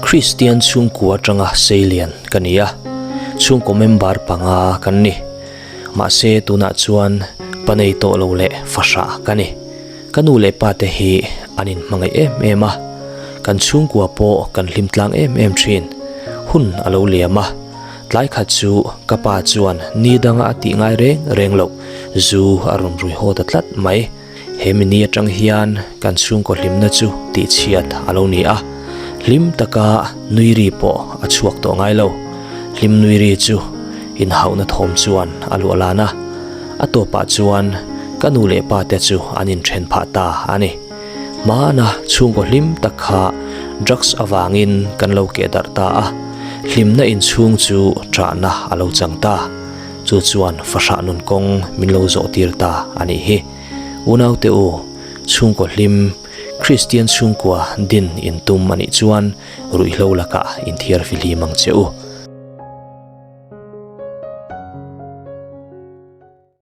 Kristian chhungkua atanga seilian ka ni a, chhungkaw member panga kan ni. Mahse tunah chuan pa nei tawh lo leh fahrah ka ni. Ka nu leh pa te hi an inhmangaih em em a, kan chhungkua pawh kan hlim tlang em em thin. Hun a lo liam a, tlai khat chu ka pa chuan ni danga a tih ngai reng reng loh zu a rawn rui haw ta tlat mai. He mini atang hian kan chhungkaw hlimna chu tihchhiat a lo ni a, hlim taka nui ri pawh a chhuak tawh ngai lo. Hlim nui ri chu inhauhna thawm chuan a luah lan a, a tawpah chuan ka nu leh pa te chu an inthen phah ta a ni. Hmana chhungkaw hlim tak kha drugs avangin kan lo keh darh ta a, hlimna inchhung chu ṭahna a lo chang ta. Chu chuan fahrah nun kawng min lo zawh tir ta a nih hi. Unaute u, chhungkaw hlim, Kristian chhungkua din in tum a nih chuan ruihhlo lakah inthiar fihlim ang che u.